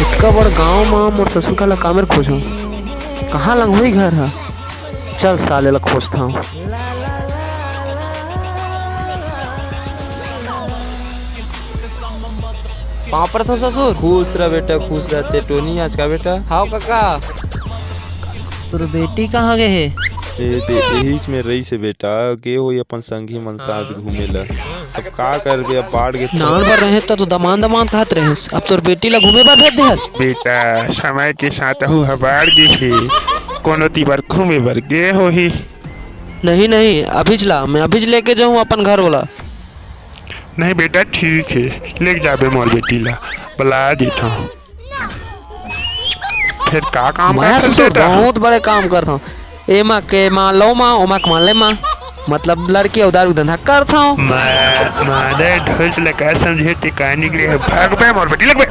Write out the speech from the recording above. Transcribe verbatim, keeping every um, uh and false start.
इतका बड़ गांव म मोर ससुर काला कामेर खोजहूं? कहां लंग होही घर ह? चल साले ला खोजथंव। पांव परत हंव ससुर। खुश रह बेटा, खुश रह। ते टोनी आज का बेटा? हाव कका। तोर बेटी कहां गे हे? ए दे, एहीच में रहिस हे बेटा, गे होही अपन संगी मन साथ घूमे ला। अब का करबे, अब बाढ़ गे त। नान बर रहेस त तो दमांद दमांद कहत रहेस, अब तोर बेटी ला घूमे बर भेज देहस। बेटा, समय के साथ अहू ह बाढ़ गे हे, कोनो ती बर घूमे बर गे होही। नहीं नहीं, अभीच ला, मैं अभीच लेके जाहूं अपन घर वाला। नहीं बेटा, ठीक हे, लेके जाबे मोर बेटी ला, बला देथंव। फेर का काम मैं करथस ससुर बेटा? बहुत बड़े काम करथंव। एमा के मान लो माँ, ओमा के मान ले माँ, मतलब लड़की अउ दारू के धंधा करथंव। मैं, माने ढोल लगा समझे ते का निकले हे, भागबे मोर बेटी, लगबे।